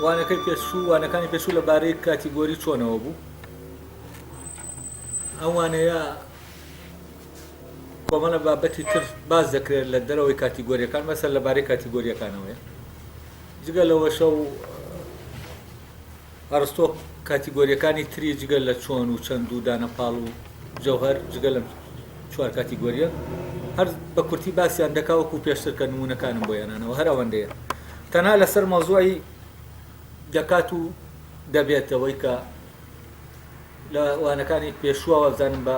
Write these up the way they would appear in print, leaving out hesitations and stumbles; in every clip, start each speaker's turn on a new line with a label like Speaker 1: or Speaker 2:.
Speaker 1: وانەکەی پێشوو وانەکانی پێشوو لە بارەی کاتیگۆری چۆنەوە بوو ئەم وانەیە کۆمەڵە بابەتی تر باس دەکرێت لە دەرەوەی کاتیگۆریەکان مەسەر لە بارەی کاتیگۆریەکانەوەیە جگە لەوەشە و ئەڕستۆ کاتیگۆریەکانی تری جگە لە چۆن و چەند و دانەپاڵ و جەوهەر جگە لەم چوار کاتیگۆریە هەر بە کورتی باسیان دەکا وەکو پێشتر کە نمونەکانم بۆ هێنانەوە هەر ئەوەندەیە تەنها لەسەر مەوزوعی دەکات و دەبێتەوەی کە لە وانەکانی پێشووە وابزانم بە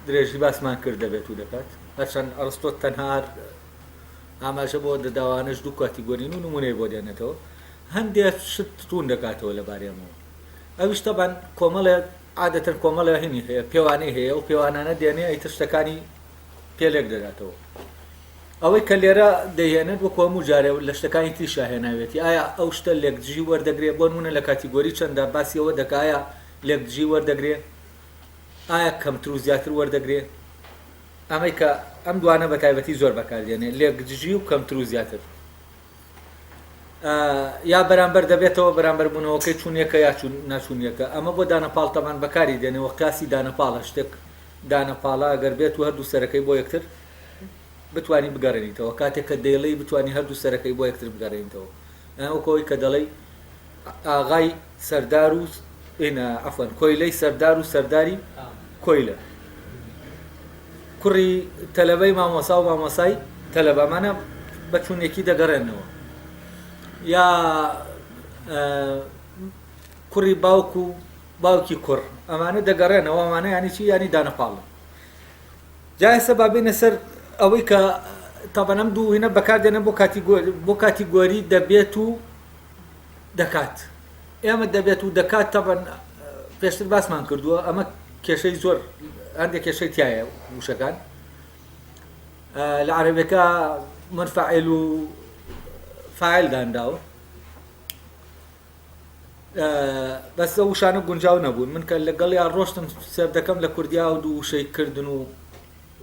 Speaker 1: درێژی باسمان کرد دەبێت و دەکات هەرچەند ئەڕستۆ تەنها ئاماژە بۆ دەداوانش دوو کاتیگۆرین و نمونەی بۆ دێنێتەوە هەندێک شت ڕوون دەکاتەوە لەبارەی ئەمەوە ئەویش تەبعەن کۆمەڵێ عادەتەن کۆمەڵێ هینی هەیە پێوانەی هەیە و پێوانانە دێنێ ئیتر شتەکانی پێ لێک دەداتەوە ئەوەی کە لێرە دەیهێنێت وەکو هەموو جارێ لە شتەکانی تریشا هێناوێتی ئایا ئەو شتە لێکدژی وەردەگرێ بۆ نمونە لە کاتیگۆری چەندە باسی ئەوە دەکا ئایا لێکدژی وەردەگرێ ئایا کەمتر و زیاتر وەردەگرێ ئەمەی کە ئەم دوانە بە تایبەتی زۆر بەکاردێنێ لێکدژی و کەمتر و زیاتر یا بەرامبەر دەبێتەوە بەرامبەر بوونەوەکەی چونیەکە یا چون ناچونیەکە ئەمە بۆ دانەپاڵ تەبان بەکاری دێنێ وە قیاسی دانەپاڵە شتێک دانەپاڵە ئەگەر بێت و هەردوو سەرەکەی بۆ یەکتر بتوانی بگەڕێنیتەوە کاتێک کە دەیڵێی بتوانی هەردوو سەرەکەی بۆ یەکتر بگەڕێنیتەوە یان وەکو ئەوەی کە دەڵێی ئاغای سەردار و ئینا عەفوەن کۆیلەی سەردار و سەرداری کۆیلە کوڕی تەلەبەی مامۆسا و مامۆسای تەلەبە ئەمانە بە چونیەکی دەگەڕێنەوە یا کوڕی باوک و باوکی کوڕ ئەمانە دەگەڕێنەوە ئەمانە ینی چی ینی دانەپاڵن جا ئێستا با بێینە سەر ئەوەی کە تابەن ئەم دوو هینە بەکاردێنن بۆ کاتیگۆری بۆ کاتیگۆری دەبێت و دەکات ئێمە دەبێت و دەکات تەبەن پێشتر باسمان کردووە ئەمە کێشەی زۆر هەندێک کێشەی تایە وشەکان لە عەرەبەکە منفعل و فاعل دانراوە بەس ئەو وشانە گونجاو نەبوون من کە لەگەڵیان ڕۆشتم سەر دەکەم لە کوردیا و دوو وشەی کردن و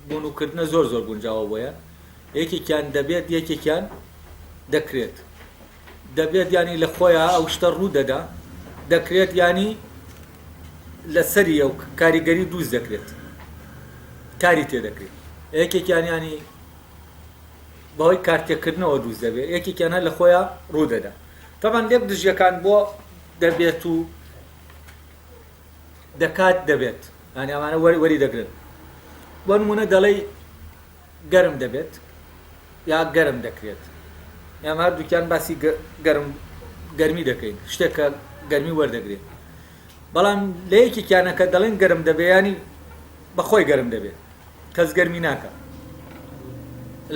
Speaker 1: بوون و کردنە زۆر زۆر گونجاوە بۆیان یەکێکیان دەبێت یەکێکیان دەکرێت دەبێت ینی لە خۆیان ئەو شتە ڕوو دەدا دەکرێت ینی لەسەری ئەو کاریگەری دروست دەکرێت کاری تێ دەکرێت یەکێکیان ینی بەهۆی کارتێکردنەوە دروست دەبێت یەکێکیان هەر لە خۆیان ڕوو دەدا تەبعەن لێک دژیەکان بۆ دەبێت و دەکات دەبێت یانی ئەمانە وەری دەگرن بۆ نمونە دەڵێی گەرم دەبێت یا گەرم دەکرێت ئێمە هەردووکیان باسی گەرم گەرمی دەکەین شتێک کە گەرمی وەردەگرێت بەڵام لە یەکێکیانە کە دەڵێن گەرم دەبێ ینی بەخۆی گەرم دەبێت کەس گەرمی ناکا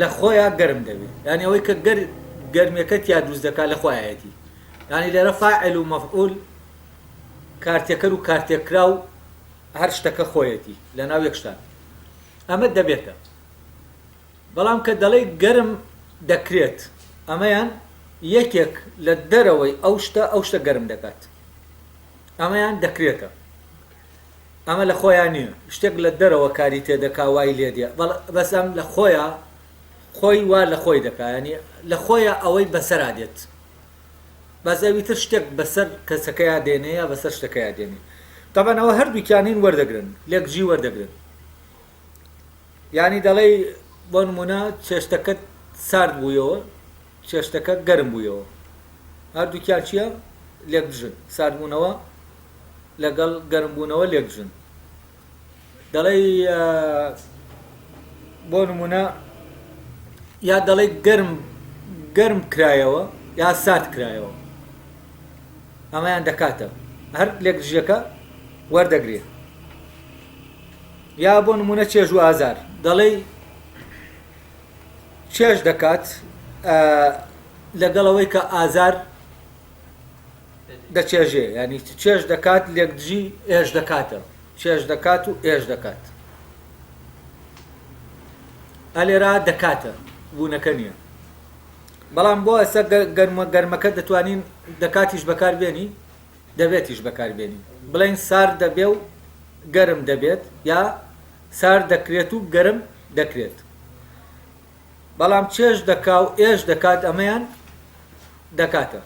Speaker 1: لە خۆیا گەرم دەبێ یانی ئەوەی کە گەر گەرمیەکە تیا دروست دەکا لە خۆیایەتی یانی لێرە فاعل و مەفعول کارتێکەر و کارتێکراو هەر شتەکە خۆیەتی لە ناو یەک شتان ئەمە دەبێتە بەڵام کە دەڵێی گەرم دەکرێت ئەمەیان یەکێک لە دەرەوەی ئەو شتە ئەو شتە گەرم دەکات ئەمەیان دەکرێتە ئەمە لە خۆیا نیە شتێک لە دەرەوە کاری تێ دەکا وای لێ دێ بەس ئەم لە خۆیا خۆی وا لە خۆی دەکا یانی لە خۆیا ئەوەی بەسەرا دێت بەس ئەوی تر شتێک بەسەر کەسەکەیا دێنێ یا بەسەر شتەکەیا دێنێ تەبعەن ئەوە هەردووکیانین وەردەگرن لێکجی وەردەگرن یانی دەڵێی بۆ نمونە چێشتەکەت سارد بوویەوە چێشتەکە گەرم بوویەوە هەردووکیان چییە لێکدژن ساردبوونەوە لەگەڵ گەرمبوونەوە لێکدژن دەڵێی بۆ نمونە یا دەڵێ گەرم گەرم کرایەوە یا سارد کرایەوە ئەمەیان دەکاتە هەر لێکدژەکە وەردەگرێ یا بۆ نمونە چێژ و ئازار دەڵێی چێژ دەکات لەگەڵ ئەوەی کە ئازار دەچێژێ ینی چێژ دەکات لێکدژی ئێش دەکاتە چێژ دەکات و ئێش دەکات ئەلێرا دەکاتە بوونەکە نییە بەڵام بۆ ئەسە گەرمە گەرمەکە دەتوانین دەکاتیش بەکاربێنی دەبێتیش بەکاربێنین بڵێین سارد دەبێ و گەرم دەبێت یا سارد دەکرێت و گەرم دەکرێت بەڵام چێژ دەکا و ئێش دەکات ئەمەیان دەکاتە.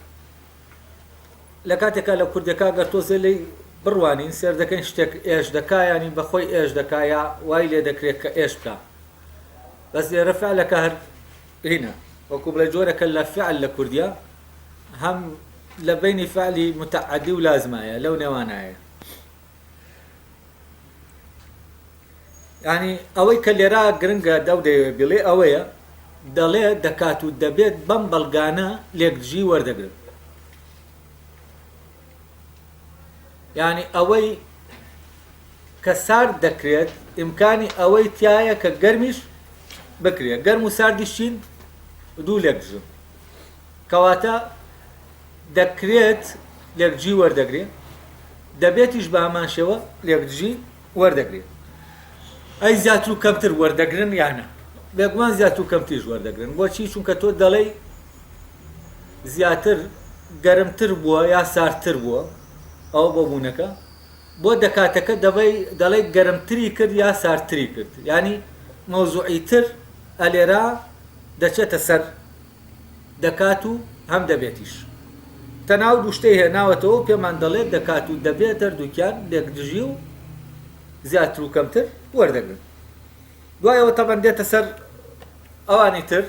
Speaker 1: لە کاتێکا لە کوردەکە گەر تۆزێ لێی بڕوانین سێر دەکەین شتێک ئێش دەکا یانی بە خۆی ئێش دەکا یا وای لێ دەکرێت کە ئێش بکا بەس لێرە فعلەکە هەر هینە وەکو بڵێ جۆرەکە لە فعل لە کوردیا هەم لە بینی فعلی متعدی و لازمایە لەو نێوانایە یانی ئەوەی کە لێرە گرنگە دەو دەیەوێت بڵێ ئەوەیە دەڵێ دەکات و دەبێت بەم بەڵگانە لێکدژی وەردەگرن یعنی ئەوەی کە سارد دەکرێت ئیمکانی ئەوەی تایە کە گەرمیش بکرێت گەرم و ساردیش چین دوو لێکدژن کەواتە دەکرێت لێکدژی وەردەگرێ دەبێتیش بە هەمان شێوە لێکدژی وەردەگرێ ئەی زیاتر و کەمتر وەردەگرن یان نا؟ بێگومان زیاتر و کەمتریش وەردەگرن بۆچی؟ چونکە تۆ دەڵێی زیاتر گەرمتر بووە یا ساردتر بووە ئەوە بۆ بوونەکە بۆ دەکاتەکە دەبەی دەڵێی گەرمتری کرد یا ساردتری کرد ینی مەوزوعی تر ئەلێرا دەچێتە سەر دەکات و هەم دەبێتیش. تەنها ئەو دوو شتەی هێناوەتەوە و پێمان دەڵێت دەکات و دەبێت هەردووکیان لێکدژی و زیاتر و کەمتر وەردەگرن. دوای ئەوە تەبەن دێتە سەر ئەوانی تر،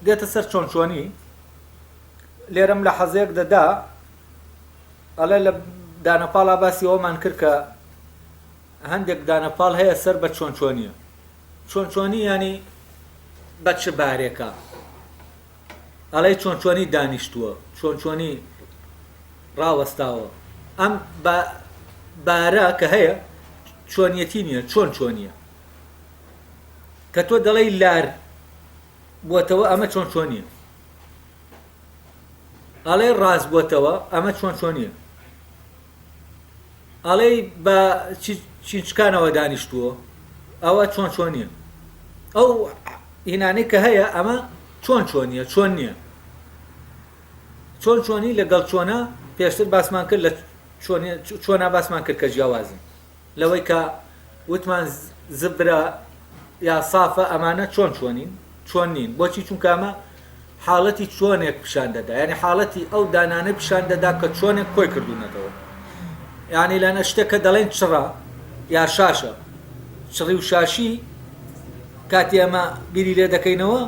Speaker 1: دێتە سەر چۆن چۆنی. لێرەم لە حەزەیەک دەدا ئەڵێ لە دانەپاڵا باسی ئەوەمان کرد کە هەندێک دانەپاڵ هەیە سەر بە چۆن چۆنیە. چۆن چۆنی یانی بە چ بارێکە ئەڵێی چۆن چۆنی دانیشتووە چۆن چۆنی ڕاوەستاوە ئەم بارە کە هەیە چۆنیەتی نییە چۆن چۆنیە کە تۆ دەڵێی لار بووەتەوە ئەمە چۆن چۆنیە ئەڵێ ڕاست بووەتەوە ئەمە چۆن چۆنیە ئەڵێی بە چینچکانەوە دانیشتووە ئەوە چۆن چۆنیە ئەو هینانەی کە هەیە ئەمە چۆن چۆنیە چۆن نییە چۆن چۆنی لەگەڵ چۆنە پێشتر باسمان کرد لە چۆنا باسمان کرد کە جیاوازن لەوەی کە وتمان زبرە یا سافە ئەمانە چۆن چۆنین چۆن نین بۆچی چونکە ئەمە حاڵەتی چۆنێک پیشان دەدا یعنی حاڵەتی ئەو دانانە پیشان دەدا کە چۆنێک کۆی کردوونەتەوە یعنی لەنە شتێک کە دەڵێن چڕە یا شاشە چڕی و شاشی کاتی ئەمە بیری لێ دەکەینەوە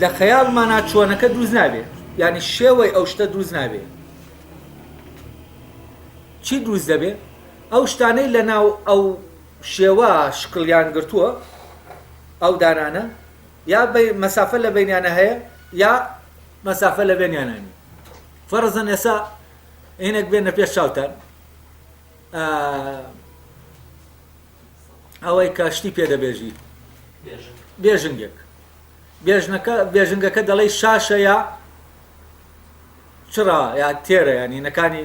Speaker 1: لە خەیاڵمانە چۆنەکە دروست نابێت یعنی شێوەی ئەو شتە دروست نابێت چی دروست دەبێ؟ ئەو شتانەی لە ناو ئەو شێوە شکڵیان گرتووە، ئەو دانانە، یا مەسافە لە بەینیانە هەیە یا مەسافە لە بێنیانە نییە. فەرزەن ئێسا هینێک بێنە پێش چاوتان ئەوەی کە شتی پێ دەبێژی بێژنگێک بێژنەکە بێژنگەکە دەڵێی شاشە یا چڕا یا تێرە یانی نەکانی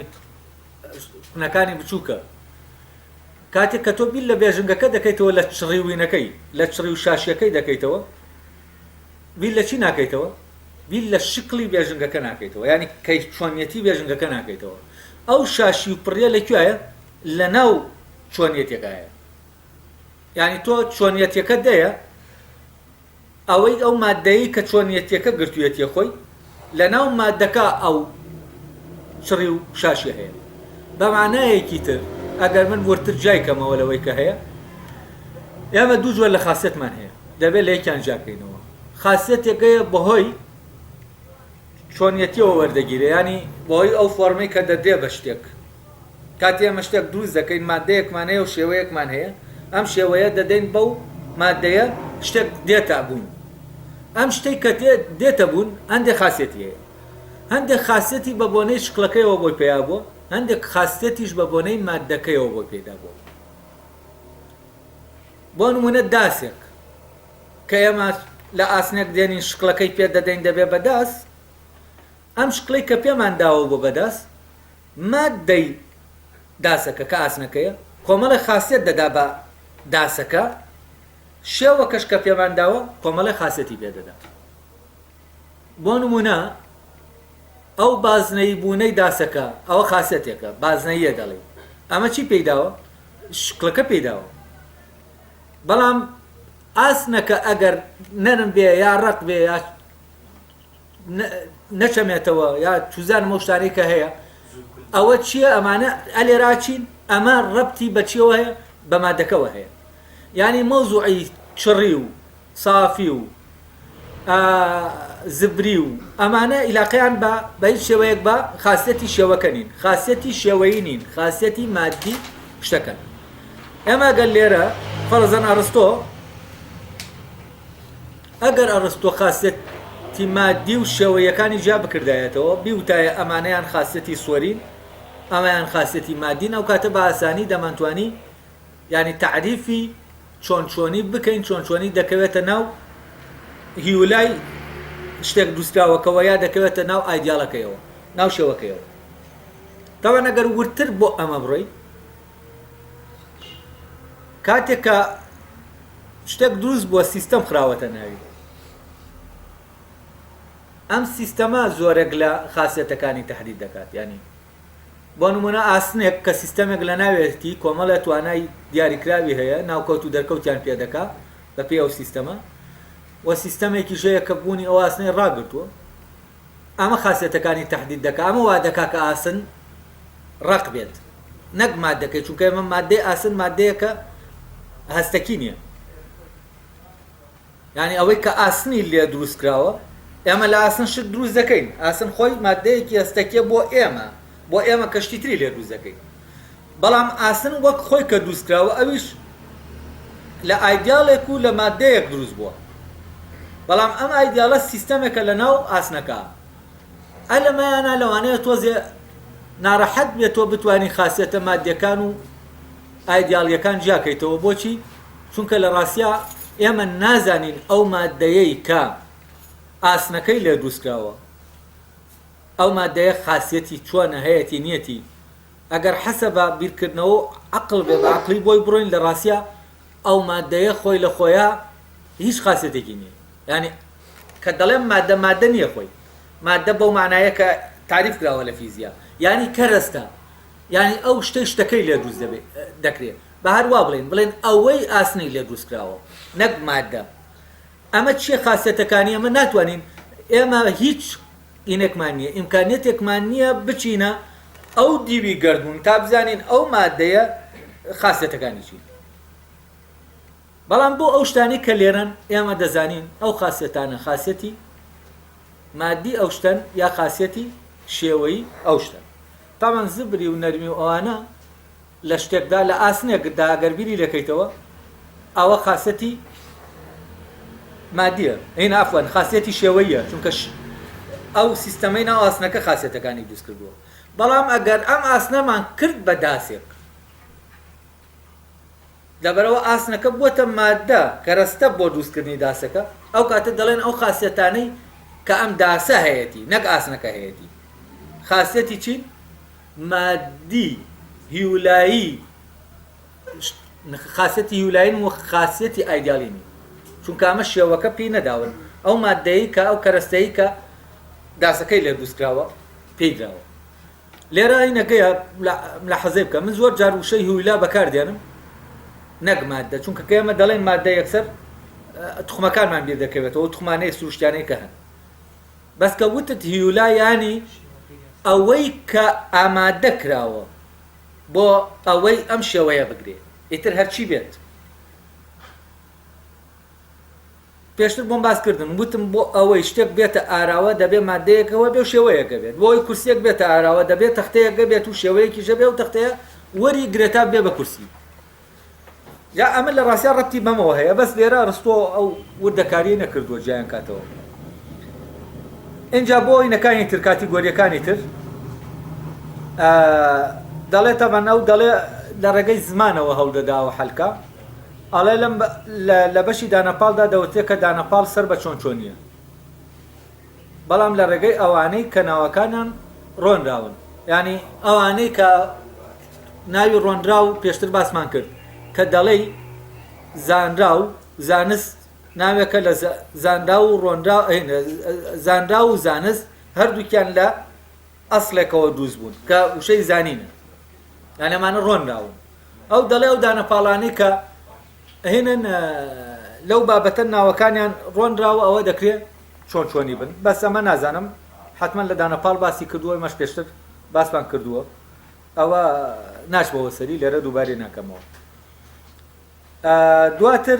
Speaker 1: قنەکانی بچووکە کاتێک کە تۆ بیر لە بێژنگەکە دەکەیتەوە لە چڕی وینەکەی لە چڕی و شاشیەکەی دەکەیتەوە بیر لە چی ناکەیتەوە بیر لە شکلی بێژنگەکە ناکەیتەوە ینی کەی چۆنیەتی بێژنگەکە ناکەیتەوە ئەو شاشی و پڕیە لە کوێیە لە ناو چۆنیەتێکایە یعنی تۆ چۆنیەتەکە دەیە ئەوەی ئەو ماددەیەی کە چۆنیەتیەکە گرتویەتیە خۆی، لەناو ماددەکە ئەو چڕی و شاشیە هەیە. بە مانایەکی تر ئەگەر من وردتر جیای کەمەوە لەوەی کە هەیە، ئێمە دوو جۆر لە خاسیەتمان هەیە، دەبێت لە یەکیان جیا کەینەوە. خاسیەتێک هەیە بەهۆی چۆنیەتیەوە وەردەگیرێ، یانی بەهۆی ئەو فۆرمەی کە دەدرێ بە شتێک. کاتێ ئێمە شتێک دروست دەکەین ماددەیەکمان هەیە و شێوەیەکمان هەیە ئەم شێوەیە دەدەین بەو ماددەیە شتێک دێتە بوون ئەم شتەی کە دێتە بوون هەندێک خاصێتی هەیە هەندێک خاصێتی بە بۆنەی شکڵەکەیەوە بۆی پەیا بووە هەندێک خاصێتیش بە بۆنەی ماددەکەیەوە بۆی پەیدا بووە بۆ نمونە داسێک کە ئێمە لە ئاسنێک دێنین شکڵەکەی پێ دەدەین دەبێ بە داس ئەم شکڵەی کە پێمان داوە بۆ بەداس ماددەی داسەکە کە ئاسنەکەیە کۆمەڵێک خاسیەت دەدا بە داسەکە، شێوەکەش کە پێمان داوە کۆمەڵێک خاسیەتی پێ دەدا. بۆ نموونە ئەو بازنەیی بوونەی داسەکە ئەوە خاسیەتێکە، بازنەییە دەڵێی. ئەمە چی پێی داوە؟ شکڵەکە پێی داوە. بەڵام ئاسنەکە ئەگەر نەرم بێ یا ڕەق بێ یا نەچەمێتەوە یا چوزانم ئەو شتانەی کە هەیە ئەوە چییە ئەمانە ئەلێرا چین؟ ئەمە ڕەبتی بە چیەوە هەیە؟ بە مادەکەوە هەیە. یانی مەوزوعی چڕی و سافی و زبری و ئەمانە ئیلاقەیان بە بە هیچ شێوەیەک بە خاسیەتی شێوەکە نین، خاسیەتی شێوەیی نین، خاسیەتی مادی شتەکەن. ئێمە گەر لێرە فەرزەن ئەڕستۆ ئەگەر ئەڕستۆ خاسیەتی مادی و شێوەیەکانی جیا بکردایەتەوە بیوتایە ئەمانەیان خاسیەتی سوەرین ئەمەیان خاسیەتی مادین ئەو کاتە بە ئاسانی دەمانتوانی یانی تەعریفی چۆن چۆنی بکەین چۆن چۆنی دەکەوێتە ناو هیولای شتێک دروستکراوەکەوە یا دەکەوێتە ناو ئایدیاڵەکەیەوە ناو شێوەکەیەوە تاوان ئەگەر وردتر بۆ ئەمە بڕۆی کاتێک کە شتێک دروست بووە سیستەم خراوەتە ناوی ئەم سیستەمە زۆرێک لە خاصێتەکانی تهدید دەکات ینی بۆ نموونە ئاسنێک کە سیستەمێک لە ناوێتی کۆمەڵێ توانای دیاریکراوی هەیە، ناوکەوت و دەرکەوتیان پێ دەکا بە پێی ئەو سیستەمە و سیستەمێکیش هەیە کە بوونی ئەو ئاسنەی ڕاگرتووە. ئەمە خاسیەتەکانی تەحدید دەکا، ئەمە وا دەکا کە ئاسن ڕەق بێت نەک مادەکەی، چونکە ئێمە مادەی ئاسن مادەیەکە هەستەکی نییە. یانی ئەوەی کە ئاسنی لێ دروست کراوە، ئێمە لە ئاسن شت دروست دەکەین، ئاسن خۆی ماددەیەکی هەستەکیە بۆ ئێمە، بۆ ئێمە کە شتی تری لێ دروست دەکەین. بەڵام ئاسن وەک خۆی کە دروست کراوە ئەویش لە ئایدیاڵێک و لە ماددەیەک دروست بووە. بەڵام ئەم ئایدیاڵە سیستەمێکە لە ناو ئاسنەکە. ئە لەمەیانا لەوانەیە تۆزێ ناڕەحەت بێت تۆ بتوانی خاسیەتە ماددیەکان و ئایدیاڵیەکان جیاکەیتەوە بۆچی؟ چونکە لە ڕاستیا ئێمە نازانین ئەو ماددەیەی کە ئاسنەکەی لێ دروستکراوە ئەو ماددەیە خاسیەتی چۆنە هەیەتی نیەتی ئەگەر حەسەبە بیرکردنەوە و عەقڵ بێ بە عەقڵی بۆی بڕۆین لە ڕاستیا ئەو ماددەیە خۆی لە خۆیا هیچ خاسیەتێکی نییە یانی کە دەڵێم ماددە ماددە نییە خۆی ماددە بەو مانایە کە تاریف کراوە لە فیزیا یانی کەرەستە یانی ئەو شتەی شتەکەی لێ دروست دەبێ دەکرێ با هەر وا بڵێین بڵێن ئەوەی ئاسنی لێ دروست کراوە نەک ماددە ئەمە چییە خاسیەتەکانی ئەمە ناتوانین ئێمە هیچ ئینێکمان نییە ئیمکانیەتێکمان نییە بچینە ئەو دیوی گەردوون تا بزانین ئەو مادەیە خاسیەتەکانی چین بەڵام بۆ ئەو شتانی کە لێرەن ئێمە دەزانین ئەو خاسیەتانە خاسیەتی مادی ئەو شتەن یا خاسیەتی شێوەیی ئەو شتەن تاوان زبری و نەرمی و ئەوانە لە شتێکدا لە ئاسنێکدا گەر بیری لێکەیتەوە ئەوە خاسیەتی مادیە هین عەفوەن خاسیەتی شێوەییە چونکە ئەو سیستەمەی ناو ئاسنەکە خاسیەتەکانی دروست کردووە بەڵام ئەگەر ئەم ئاسنەمان کرد بە داسێک لەبەرئەوە ئاسنەکە بووەتە ماددە، کەرەستە بۆ دروستکردنی داسەکە، ئەو کاتە دەڵێن ئەو خاسیەتانەی کە ئەم داسە هەیەتی نەک ئاسنەکە هەیەتی خاسیەتی چین؟ مادی هیولایی خاسیەتی هیولاین و خاسیەتی ئایدیالی نین چونکە ئەمە شێوەکە پێی نەداون ئەو مادەی کە ئەو کەرەستەی کە داسەکەی لێ دروستکراوە پێی دراوە لێرە ئاینەکەیە ملاحەزەی بکە من زۆر جار وشەی هویلا بەکار دێنم نەک مادە چونکە کە ئێمە دەڵێن مادە یەکسەر تخمەکانمان بیر دەکەوێتەوە تخمانەی سروشتیانەی کە هەن بەس کە وتت هیولا ینی ئەوەی کە ئامادە کراوە بۆ ئەوەی ئەم شێوەیە بگرێ ئیتر هەرچی بێت پێشتر بۆم باس کردن وتم بۆ ئەوەی شتێک بێتە ئاراوە دەبێ مادەیەک هەبێ و شێوەیەک هەبێت بۆ ئەوەی کورسیەک بێتە ئاراوە دەبێ تەختەیەک هەبێت و شێوەیەکیش هەبێ و تەختەیە وەری گرێ تا بێ بە کورسی جا ئەمە لە ڕاستیا ڕەبتی بەمەوە هەیە بەس لێرە ڕستۆ ئەو وردەکاریە نەکردووە جیایان کاتەوە ئینجا بۆ ئینەکانی تر کاتیگۆریەکانی تر دەڵێ تەبەن ئەو دەڵێ لە ڕێگەی زمانەوە هەوڵدەداوە حەلکە ئەڵێ لەم لە بەشی دانەپاڵدا دەوترێ کە دانەپاڵ سەر بە چۆن چۆنییە بەڵام لە ڕێگەی ئەوانەی کە ناوەکانیان ڕۆنراون یانی ئەوانەی کە ناوی ڕۆنراو پێشتر باسمان کرد کە دەڵێی زانراو زانست ناوێکە لە زانراو و ڕۆنرا زانراو و زانست هەردووکیان لە ئەسڵێکەوە دروست بوون کە وشەی زانینە یان ئەمانە ڕۆنراون ئەو دەڵێ ئەو دانەپاڵانەی کە هێنن لەو بابەتە ناوەکانیان ڕۆنراوە ئەوە دەکرێت چۆن چۆنی بن بەس ئەمە نازانم حتمما لە دانەپاڵ باسی کردووە مەش پێشتر باسمان کردووە. ئەوە ناچمەوە سەری لێرە دووبارەی ناکەمەوە. دواتر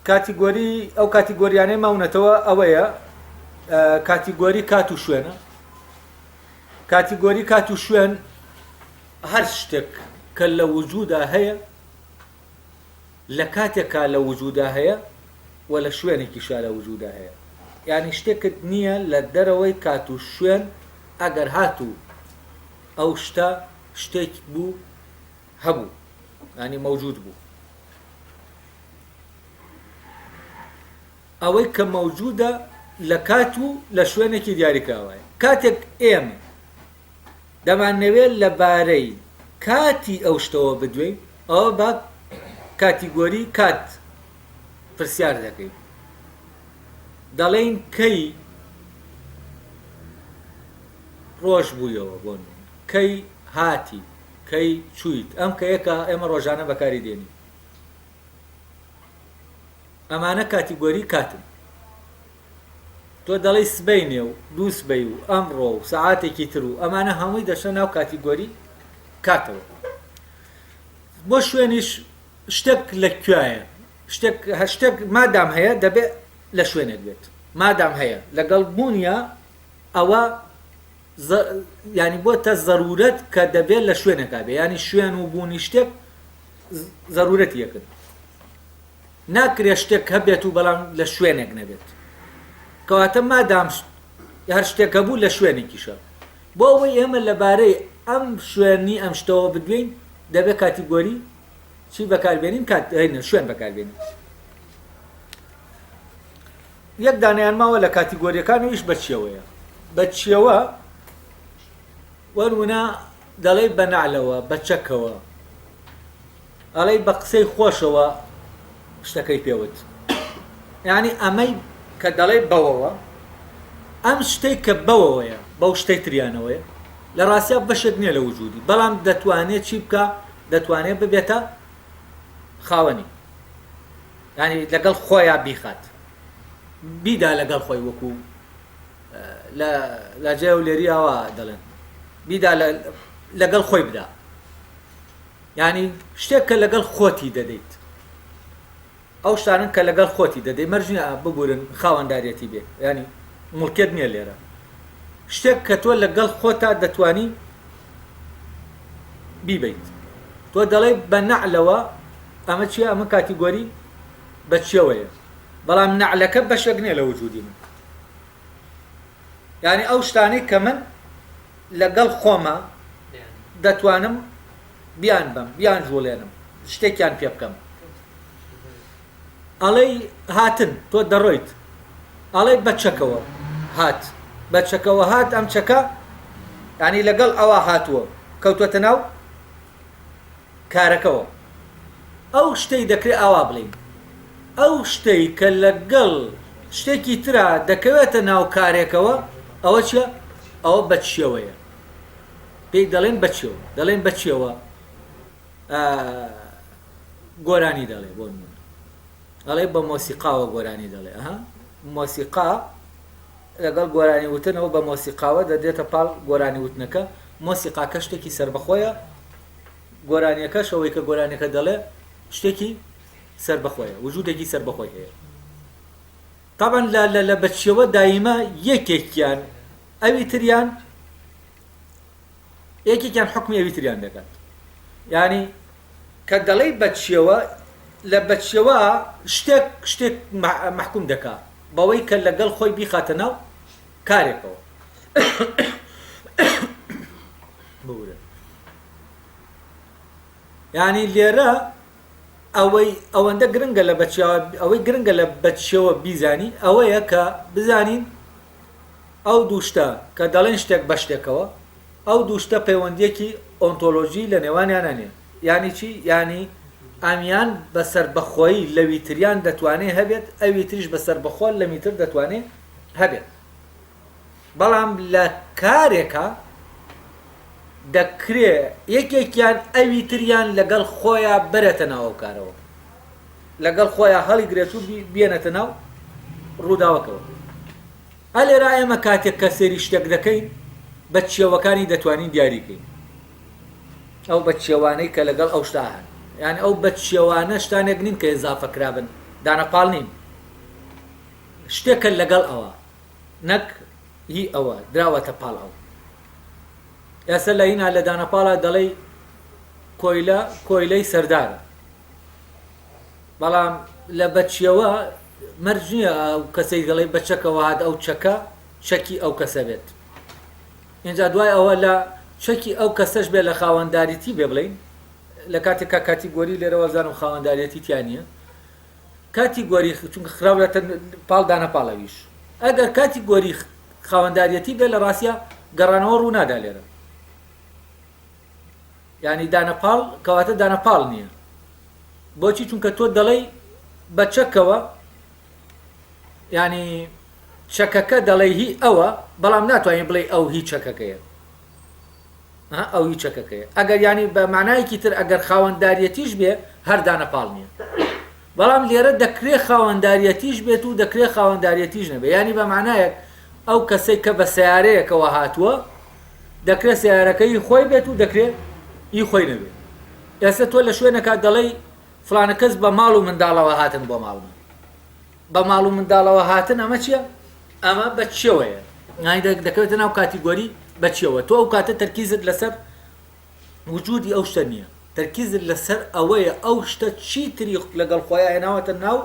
Speaker 1: کاتیگۆری ئەو کاتیگۆریانەی ماونەتەوە ئەوەیە کاتیگۆری کات و شوێنە. کاتیگۆری کات و شوێن هەر شتێک کە لە وجودا هەیە لە کاتێکا لە وجودا هەیە و لە شوێنێکیشا لە وجودا هەیە. یانی شتێکت نییە لە دەرەوەی کات و شوێن ئەگەر هاتوو ئەو شتە شتێک بوو هەبوو یانی مەوجود بوو. ئەوەی کە مەوجودە لە کات و لە شوێنێکی دیاریکراوایە. کاتێک ئێمە دەمانەوێت لە بارەی کاتی ئەو شتەوە بدوێین، ئەوە بە کاتیگۆری کات پرسیار دەکەین. دەڵێین کەی ڕۆژ بوویەوە بۆ نموونە، کەی هاتی، کەی چوویت، ئەم کەیە کە ئێمە ڕۆژانە بەکاری دێنین. ئەمانە کاتیگۆری کاتن. تۆ دەڵێی سبەینێ و دووسبەی و ئەمڕۆ و سەعاتێکی تر و ئەمانە هەمووی دەچنە ناو کاتیگۆری کاتەوە. بۆ شوێنیش شتێک لە کوێیە، شتێک هەر شتێک مادام هەیە دەبێ لە شوێنێک بێت، مادام هەیە لەگەڵ بوونیا ئەوە یانی بۆتە زەرورەت کە دەبێت لە شوێنێکا بێ، یانی شوێن و بوونی شتێک زەرورەتی یەکن. ناکرێت شتێک هەبێت و بەڵام لە شوێنێک نەبێت. کەواتە مادام هەر شتێک هەبوو لە شوێنێکیشە. بۆ ئەوەی ئێمە لەبارەی ئەم شوێنی ئەم شتەوە بدوێین دەبێت کاتیگۆری چی بەکاربێنین؟ کات شوێن بەکاربێنین. یەک دانەیان ماوە لە کاتیگۆریەکان ئەویش بە چیەوەیە. بە چیەوە وەرونە دەڵێی بە نەعلەوە، بە چەکەوە، ئەڵێی بە قسەی خۆشەوە شتەکەی پێوت. یانی ئەمەی کە دەڵێی بەوەوە، ئەم شتەی کە بەوەوەیە، بەو شتەی تریانەوەیە، لە ڕاستیا بەشێک نییە لە وجودی، بەڵام دەتوانێ چی بکا؟ دەتوانێ ببێتە خاوەنی. یانی لەگەڵ خۆیا بیخات. بیدا لەگەڵ خۆی وەکوو لە لاجای هەولێری ئاوا دەڵێن بیدا لەگەڵ خۆی بدا یعنی شتێک کە لەگەڵ خۆتی دەدەیت ئەو شتانن کە لەگەڵ خۆتی دەدەی مەرج نییە ببورن خاوەنداریەتی بێ ینی مڵکێت نییە لێرە شتێک کە تۆ لەگەڵ خۆتا دەتوانی بیبیت تۆ دەڵێ بە نەعلەوە ئەمە چیە ئەمە کاتیگۆری بە چیەوەیە بەڵام نەعلەکە بەشێک نییە لە وجودی من یانی ئەو شتانەی کە من لەگەڵ خۆما دەتوانم بیان بەم بیان جوڵێنم شتێکیان پێ بکەم ئەڵێی هاتن تۆ دەڕۆیت ئەڵێ بە چەکەوە هات بە چەکەوە هات ئەم چەکە ینی لەگەڵ ئەوە هاتووە کەوتوەتە ناو کارەکەوە. ئەو شتەی دەکرێ ئاوا بڵێین، ئەو شتەی کە لەگەڵ شتێکی ترا دەکەوێتە ناو کارێکەوە، ئەوە چییە؟ ئەوە بە چییەوەیە. پێی دەڵێن بە چیەوە. دەڵێن بە چیەوە گۆرانی دەڵێ بۆ نموونە. ئەڵێ بە مۆسیقاوە گۆرانی دەڵێ. ئەها مۆسیقا لەگەڵ گۆرانی وتنەوە بە مۆسیقاوە دەدرێتە پاڵ گۆرانی وتنەکە، مۆسیقاکە شتێکی سەربەخۆیە، گۆرانیەکەش ئەوەی کە گۆرانیەکە دەڵێ شتێکی سەربەخۆیە، وجودێکی سەربەخۆی هەیە. تەبعەن لە لە لە بەچیەوە دایمە یەکێکیان ئەوی تریان یەکێکیان حکمی ئەوی تریان دەکات. یعنی کە دەڵێی بەچیەوە لە بەچیەوە شتێک شتێک مەحکوم دەکا بەوەی کە لەگەڵ خۆی بیخاتە ناو کارێکەوە. ببورن. یعنی لێرە ئەوەی ئەوەندە گرنگە لە بەچیەوە ئەوەی گرنگە لە بەچیەوە بیزانی ئەوەیە کە بزانین ئەو دوو شتە کە دەڵێن شتێک بە شتێکەوە ئەو دوو شتە پەیوەندییەکی ئۆنتۆلۆژی لە نێوانیانا نییە. یانی چی؟ یانی ئەمیان بە سەربەخۆیی لەوی تریان دەتوانێ هەبێت، ئەوی تریش بە سەربەخۆ لەمی تر دەتوانێ هەبێت. بەڵام لە کارێکا دەکرێ یەکێکیان ئەوی تریان لەگەڵ خۆیا بەرێتە ناو ئەو کارەوە. لەگەڵ خۆیا هەڵیگرێت و بیێنێتە ناو ڕووداوەکەوە. ئا لێرا ئێمە کاتێک کە سەیری شتێک دەکەین بە چێوەکانی دەتوانین دیاری کەین. ئەو بەچیەوانەی کە لەگەڵ ئەو شتا هەن. یانی ئەو بەچیەوانە شتانێک نین کە ئیزافە کرابن، دانەپاڵ نین. شتێکە لەگەڵ ئەوە، نەک هی ئەوە، دراوەتە پاڵ ئەو. ئێستا لە هینا لە دانەپاڵا دەڵێی کۆیلە کۆیلەی سەردارە. بەڵام لە بەچیەوە مەرج نییە ئەو کەسەی دەڵێی بە چەکەوە هات ئەو چەکە چەکی ئەو کەسە بێت. ئینجا دوای ئەوە لە چەکی ئەو کەسەش بێ لە خاوەنداریتی بێ بڵێین لە کاتێکا کاتیگۆری لێرە وازانم خاوەنداریەتی تیا نییە کاتیگۆری چونکە خراولەتە پاڵ دانە پاڵەویش ئەگەر کاتیگۆری خاوەنداریەتی بێ لە ڕاستە گەڕانەوە ڕوو نادا لێرە یعنی دانە پاڵ کەواتە دانە پاڵ نییە بۆچی چونکە تۆ دەڵێی بە چەکەوە یانی چەکەکە دەڵێ هی ئەوە بەڵام ناتوانین بڵێ ئەو هی چەکەکەیە ئەو هی چەکەکەیە ئەگەر ینی بە مانایەکی تر ئەگەر خاوەنداریەتیش بێ هەردانە پاڵ نییە بەڵام لێرە دەکرێ خاوەنداریەتیش بێت و دەکرێ خاوەنداریەتیش نەبێ ینی بە مانایەک ئەو کەسێک کە بە سیارەیەکەوە هاتووە دەکرێت سیارەکەی خۆی بێت و دەکرێت ئی خۆی نەبێت ئێستا تۆ لە شوێنەکە دەڵێی فڵانە کەس بە ماڵ و منداڵەوە هاتن بۆ ماڵمان بە ماڵ و منداڵەوە هاتن ئەمە چییە؟ ئەمە بە چیەوەیە دەکەوێتە ناو کاتیگۆری بە چیەوە تۆ ئەو کاتە تەرکیزت لەسەر وجودی ئەو شتە نییە تەرکیزت لەسەر ئەوەیە ئەو شتە چی تری لەگەڵ خۆیان هێناوەتە ناو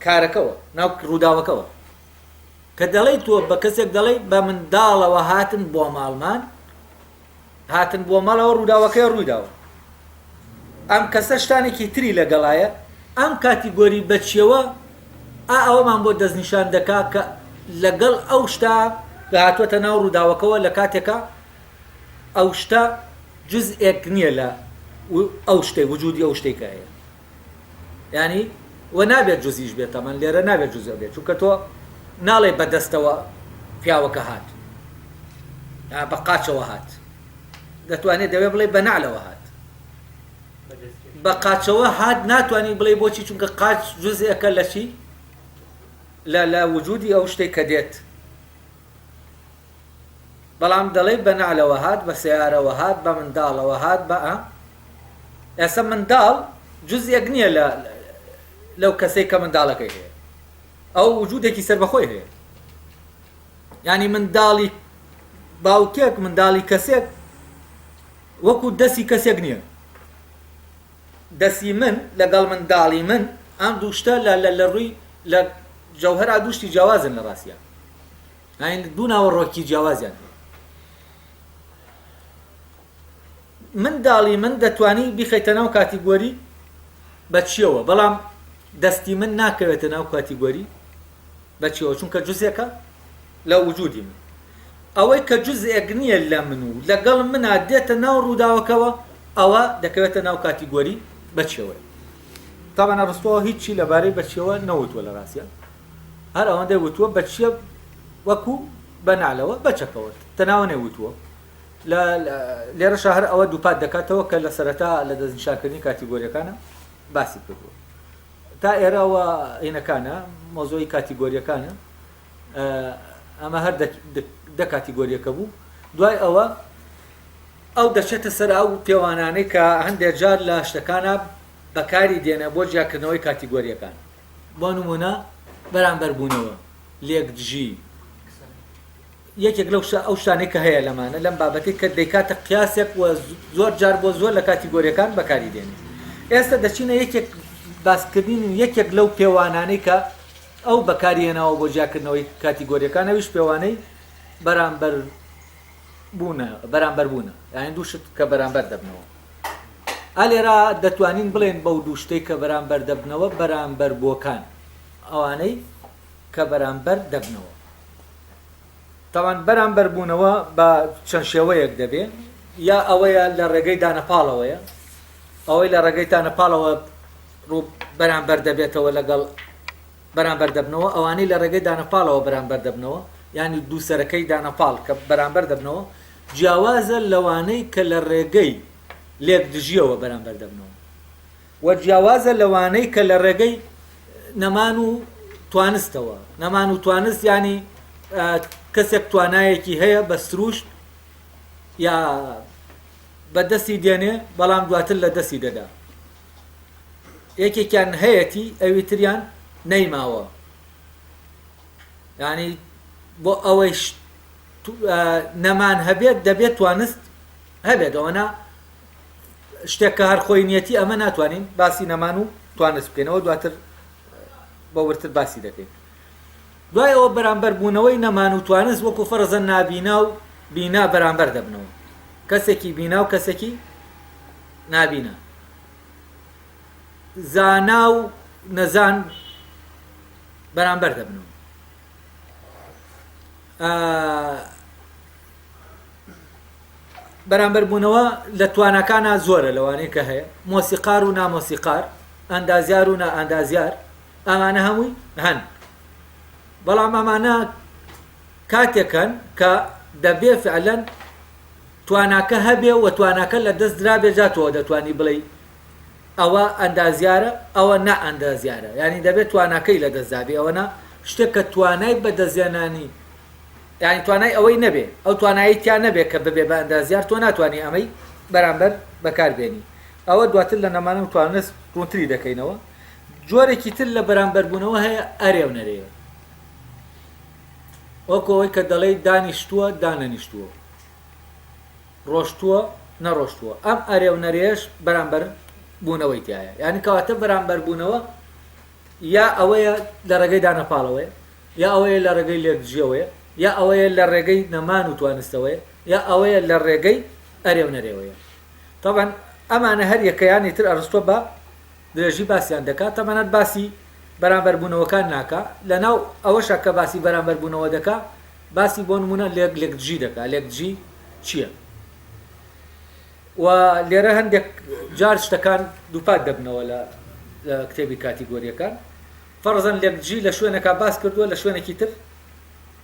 Speaker 1: کارەکەوە ناو ڕووداوەکەوە کە دەڵێی تۆ بە کەسێک دەڵێی بە منداڵەوە هاتن بۆ ماڵمان هاتن بۆ ماڵەوە ڕووداوەکەی ڕوویداوە ئەم کەسە شتانێکی تری لەگەڵایە ئەم کاتیگۆری بەچیەوە ئا ئەوەمان بۆ دەستنیشان دەکا کە لەگەڵ ئەو شتا کە هاتووەتە ناو ڕووداوەکەوە لە کاتێکا ئەو شتە جزئێک نییە لە ئەو شتەی وجودی ئەو شتێک هەیە یانی وە نابێت جزئیش بێت تەمەن لێرە نابێت جزء بێت چونکە تۆ ناڵێ بە دەستەوە پیاوەکە هات بە قاچەوە هات دەتوانێت دەوێ بڵێ بە نعلەوە هات بە قاچەوە هات ناتوانانی بڵێ بۆچی چونکە قاچ جزئەکە لە چی لە لە وجودی ئەو شتێک کە دێت بەڵام دەڵێی بە نەعلەوە هات، بە سەیارەوە هات، بە منداڵەوە هات، بە ئا. ئێستا منداڵ جزئێک نییە لە لەو کەسەی کە منداڵەکەی هەیە. ئەو وجودێکی سەربەخۆی هەیە. یعنی منداڵی باوکێک، منداڵی کەسێک وەکو دەستی کەسێک نییە. دەستی من لەگەڵ منداڵی من ئەم دوو شتە لە لە لە ڕووی لە جەوهەرا دوو شتی جیاوازن لە ڕاستیا. یانی دوو ناوەڕۆکی جیاوازیان هەیە. منداڵی من دەتوانی بیخەیتە ناو کاتیگۆری بە چیەوە بەڵام دەستی من ناکەوێتە ناو کاتیگۆری بە چیەوە چونکە جزێکە لە وجودی من ئەوەی کە جزئێک نییە لە من و لەگەڵ منا دێتە ناو ڕووداوەکەوە ئەوە دەکەوێتە ناو کاتیگۆری بە چیەوە تاوانە ڕستەوە هیچی لەبارەی بە چیەوە نەوتوە لە ڕاستە هەر ئەوەندەی وتووە بە چیە وەکو بە نعلەوە بە چەکەوە تەناوە نەیوتووە لە لێرەشا هەر ئەوە دووپات دەکاتەوە کە لە سەرەتا لە دەستنیشانکردنی کاتیگۆریەکانە باسی کردووە تا ئێرەوە هینەکانە مۆزۆی کاتیگۆریەکانە ئەمە هەر دە کاتیگۆریەکە بوو دوای ئەوە ئەو دەچێتە سەر ئەو پێوانانەی کە هەندێک جار لە شتەکانە بەکاری دێنە بۆ جیاکردنەوەی کاتیگۆریەکان بۆ نموونە بەرامبەربوونەوە، لێکدژی، یەکێک لەو شتە ئەو شتانەی کە هەیە لەمانە لەم بابەتەی کە دەیکاتە قیاسێک و زۆر جار بۆ زۆر لە کاتیگۆریەکان بەکاری دێنێ. ئێستا دەچینە یەکێک باسکردنی یەکێک لەو پێوانانەی کە ئەو بەکاری هێناوە بۆ جیاکردنەوەی کاتیگۆریەکان ئەویش پێوانەی بەرامبەر بوونە بەرامبەربوونە یانی دوو شت کە بەرامبەر دەبنەوە. ئا لێرە دەتوانین بڵێین بەو دوو شتەی کە بەرامبەر دەبنەوە بەرامبەربووەکان، ئەوانەی کە بەرامبەر دەبنەوە. تاوان بەرامبەربوونەوە بە چەند شێوەیەک دەبێ، یا ئەوەیە لە ڕێگەی دانەپاڵەوەیە، ئەوەی لە ڕێگەی دانەپاڵەوە ڕوو بەرامبەر دەبێتەوە لەگەڵ بەرامبەر دەبنەوە، ئەوانەی لە ڕێگەی دانەپاڵەوە بەرامبەر دەبنەوە، یانی دوو سەرەکەی دانەپاڵ کە بەرامبەر دەبنەوە، جیاوازە لەوانەی کە لە ڕێگەی لێکدژییەوە بەرامبەر دەبنەوە و جیاوازە لەوانەی کە لە ڕێگەی نەمان و توانستەوە، نەمان و توانست یانی کەسێک توانایەکی هەیە بە سروشت یا. بە دەستی دێنێ بەڵام دواتر لە دەستی دەدا. یەکێکیان هەیەتی ئەوی تریان نەیماوە. یانی بۆ ئەوەی نەمان هەبێت دەبێت توانست هەبێت ئەوەنا شتێک کە هەر خۆی نیەتی ئەمە ناتوانین باسی نەمان و توانست بکەینەوە دواتر بە ورتر باسی دەکەین. دوای ئەوە بەرامبەر بوونەوەی نەمان و توانست وەکو فەرزە نابینا و بینا بەرامبەر دەبنەوە. کەسێکی بینا و کەسێکی نابینا. زانا و نەزان بەرامبەر دەبنەوە. بەرامبەر بوونەوە لە تواناکانا زۆرە لەوانەی کە هەیە مۆسیقار و نامۆسیقار ئەندازیار و نائەندازیار ئەمانە هەمووی هەن بەڵام ئەمانە کاتێک هەن کە دەبێ فعلەن تواناکە هەبێ و تواناکە لە دەست درابێ جا تۆ دەتوانی بڵێی ئەوە ئەندازیارە ئەوە نا ئەندازیارە یانی دەبێت تواناکەی لە دەست دابێ ئەوە نا شتێک کە توانای بەدەستهێنانی یانی توانای ئەوەی نەبێ ئەو توانایی تیا نەبێ کە ببێ بە ئەندازیار تۆ ناتوانی ئەمەی بەرامبەر بەکار بێنی ئەوە دواتر لە نەمانە و توانست ڕوونتری دەکەینەوە جۆرێکی تر لە بەرامبەربوونەوە هەیە ئەرێ و نەرێیە وەکو ئەوەی کە دەڵێی دانیشتووە دانەنیشتووە ڕۆشتووە نەڕۆشتووە ئەم ئەرێ و نەرێش بەرامبەر بوونەوەی تایە یعنی کەواتە بەرامبەر بوونەوە یا ئەوەیە لە ڕێگەی دانەپاڵەوەیە یا ئەوەیە لە ڕێگەی لێکدژیەوەیە یا ئەوەیە لە ڕێگەی نەمان و توانستەوەیە یا ئەوەیە لە ڕێگەی ئەرێ و نەرێوەیە تەبعەن ئەمانە هەر یەکەیانی تر ئەرستۆ بە درێژی باسیان دەکا تەمەنەت باسی بەرامبەربوونەوەکان ناکا لەناو ئەوەشا کە باسی بەرامبەربوونەوە دەکا باسی بۆ نمونە لێک لێکدژی دەکا لێکدژی چییە؟ و لێرە هەندێک جار شتەکان دووپات دەبنەوە لە کتێبی کاتیگۆریەکان فەرزەن لێکدژی لە شوێنەکە باس کردووە لە شوێنێکی تر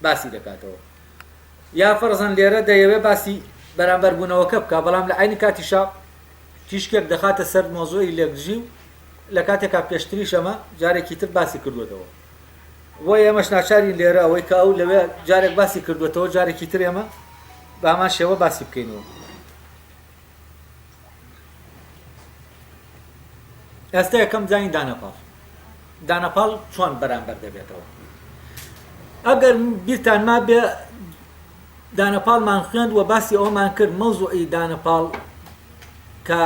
Speaker 1: باسی دەکاتەوە یا فەرزەن لێرە دەیەوێ باسی بەرامبەر بوونەوەکە بکە بەڵام لە عینی کاتیشا تیشکێک دەخاتە سەر مۆزوعی لێکدژی و لە کاتێکا پێشتریش ئەمە جارێکی تر باسی کردووەتەوە بۆیە ئێمەش ناچارین لێرە ئەوەی کە ئەو لەوێ جارێک باسی کردووەتەوە جارێکی تر ئێمە بە هەمان شێوە باسی بکەینەوە. ئێستا یەکەم زانین دانەپاڵ دانەپاڵ چۆن بەرامبەر دەبێتەوە ئەگەر بیرتان مابێ دانەپاڵمان خوێند و باسی ئەومان کرد مەوزوعی دانەپاڵ کە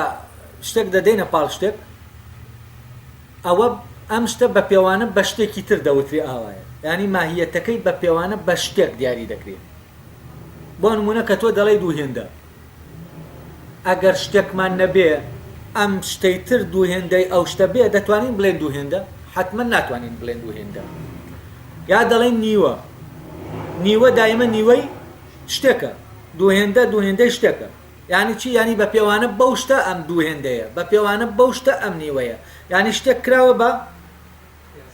Speaker 1: شتێک دەدەینە پاڵ شتێک ئەوە ئەم شتە بە پێوانە بە شتێکی تر دەوترێ ئاوایە یانی ماهیەتەکەی بە پێوانە بە شتێک دیاری دەکرێت بۆ نمونە کە تۆ دەڵێی دوو هێندە ئەگەر شتێکمان نەبێ ئەم شتەی تر دوو هێندەی ئەو شتە بێ دەتوانین بڵێن دوو هێندە حتمما ناتوانین بڵێن دوو هێندە یا دەڵێن نیوە نیوە دایمە نیوەی شتێکە دوو هێندە دوو هێندەی شتێکە یانی چی یانی بە پێوانە بەو شتە ئەم دوو هێندەیە بە پێوانە بەو شتە ئەم نیوەیە یانی شتێک کراوە بە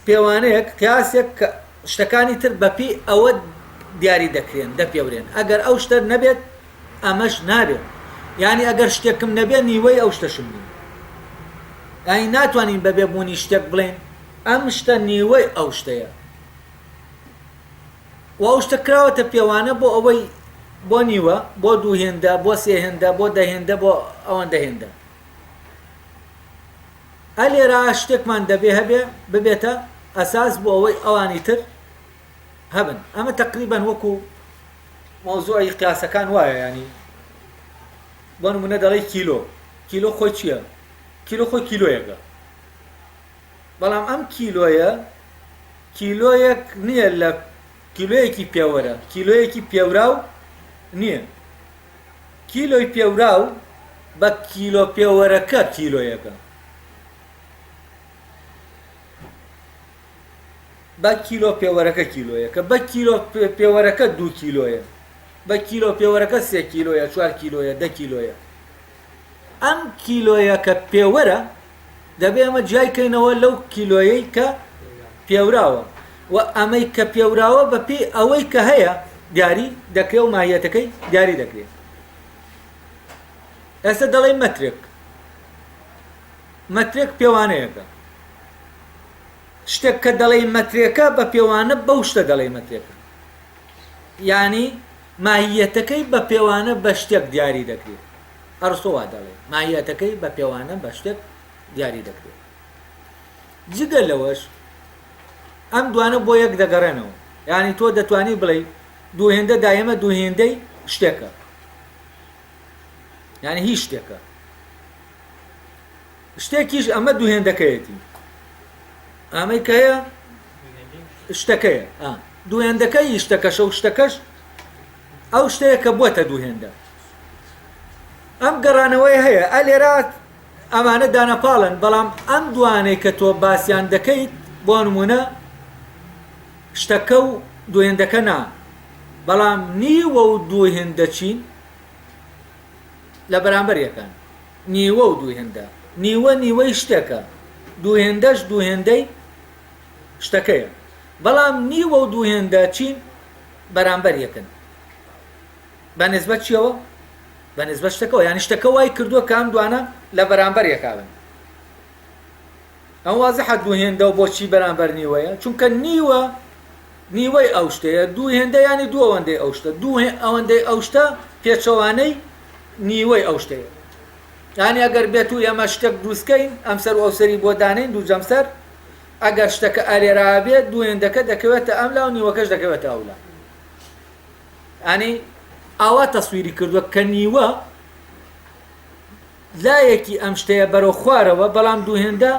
Speaker 1: پێوانەیەک قیاسێک کە شتەکانی تر بەپێی ئەوە دیاری دەکرێن دەپێورێن ئەگەر ئەو شتە نەبێت ئەمەش نابێت یانی ئەگەر شتێکم نەبێت نیوەی ئەو شتەشم نییە یانی ناتوانین بەبێ بوونی شتێک بڵێن ئەم شتە نیوەی ئەو شتەیە و ئەو شتە کراوەتە پێوانە بۆ ئەوەی بۆ نیوە بۆ دوو هێندە بۆ سێ هێندە بۆ دە هێندە بۆ ئەوەندە هێندە ئە لێرە شتێکمان دەبێ هەبێ ببێتە ئەساس بۆ ئەوەی ئەوانی تر هەبن ئەمە تقریبان وەکو مەوزوعی قیاسەکان وایە ینی بۆ نمونە دەڵێ کیلۆ کیلۆ خۆی چییە؟ کیلۆ خۆی کیلۆیەکە بەڵام ئەم کیلۆیە کیلۆیەک نییە لە کیلۆیەکی پێوەرە کیلۆیەکی پێوراو نییە کیلۆی پێوراو بە کیلۆ پێوەرەکە کیلۆیەکە بە کیلۆ پێوەرەکە کیلۆیەکە بە کیلۆ پێوەرەکە دوو کیلۆیە بە کیلۆ پێوەرەکە سێ کیلۆیە چوار کیلۆیە دە کیلۆیە ئەم کیلۆیە کە پێوەرە دەبێ ئەمە جیای کەینەوە لەو کیلۆیەی کە پێوراوە و ئەمەی کە پێوراوە بە پێی ئەوەی کە هەیە دیاری دەکرێ و ماهیەتەکەی دیاری دەکرێت ئێستا دەڵێ مەترێک مەترێک پێوانەیەکە شتێک کە دەڵێی مەترێکە بە پێوانە بەو شتە دەڵێی مەترێکە یانی ماهیەتەکەی بە پێوانە بە شتێک دیاری دەکرێت. ئەرستۆ وا دەڵێ، ماهیەتەکەی بە پێوانە بە شتێک دیاری دەکرێت. جگە لەوەش ئەم دوانە بۆ یەک دەگەڕێنەوە. یانی تۆ دەتوانی بڵێی دوو هێندە دایمە دوو هێندەی شتێکە. یانی هیچ شتێکە. شتێکیش ئەمە دوو هێندەکەیەتی. ئەمەی کە هەیە شتەکەیە. دوو هێندەکەی شتەکەشە و شتەکەش ئەو شتەیە کە بووەتە دوو هێندە. ئەم گەڕانەوەی هەیە ئە لێرە ئەمانە دانەپاڵن بەڵام ئەم دوانەی کە تۆ باسیان دەکەیت بۆ نمونە شتەکە و دوو هێندەکە نا بەڵام نیوە و دوو هێندە چین لە بەرامبەر یەکان نیوە و دوو هێندە نیوە نیوەی شتێکە دوو هێندەش دوو هێندەی شتەکەیە بەڵام نیوە و دوو هێندە چین بەرامبەر یەکن بە نسبەت چیەوە؟ بە نسبەت شتەکەوە یانی شتەکە وای کردووە کە ئەم دوانە لە بەرامبەر یەکا بن. ئەم وازحە دوو هێندە و بۆچی بەرامبەر نیوەیە؟ چونکە نیوە نیوەی ئەو شتەیە دوو هێندە ینی دوو ئەوەندەی ئەو شتە دوو ئەوەندەی ئەو شتە پێچەوانەی نیوەی ئەو شتەیە یانی ئەگەر بێت و ئێمە شتێک دروستکەین ئەم سەر و ئەو سەری بۆ دانین دوو جەمسەر ئەگەر شتەکە ئالێرا بێت دوو هێندەکە دەکەوێتە ئەم لا و نیوەکەش دەکەوێتە ئەولا یانی ئاوا تەسویری کردووە کە نیوە لایەکی ئەم شتەیە بەرەو خوارەوە بەڵام دوو هێندە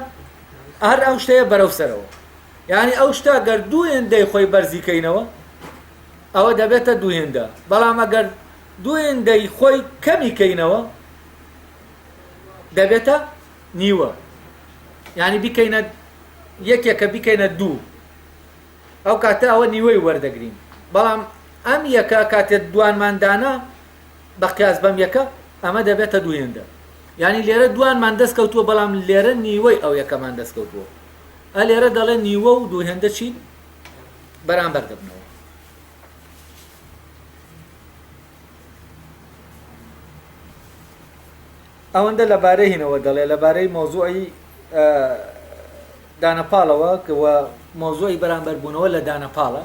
Speaker 1: هەر ئەو شتەیە بەرەو سەرەوە یعنی ئەو شتە گەر دوو هێندەی خۆی بەرزی کەینەوە ئەوە دەبێتە دوو هێندە بەڵام ئەگەر دوو هێندەی خۆی کەمی کەینەوە دەبێتە نیوە یعنی بیکەینە یەکێکە بیکەینە دوو ئەو کاتە ئەوە نیوەی وەردەگرین بەڵام ئەم یەکە کاتێ دوانمان دانا بە قیاس بەم یەکە ئەمە دەبێتە دوو هێندە یعنی لێرە دوانمان دەست کەوتووە بەڵام لێرە نیوەی ئەو یەکەمان دەست کەوتووە ئە لێرە دەڵێ نیوە و دوو هێندە چین بەرامبەر دەبنەوە. ئەوەندە لەبارەی هینەوە دەڵێ لەبارەی مەوزوعی دانەپاڵەوە و مەوزوعی بەرامبەربوونەوە لە دانەپاڵە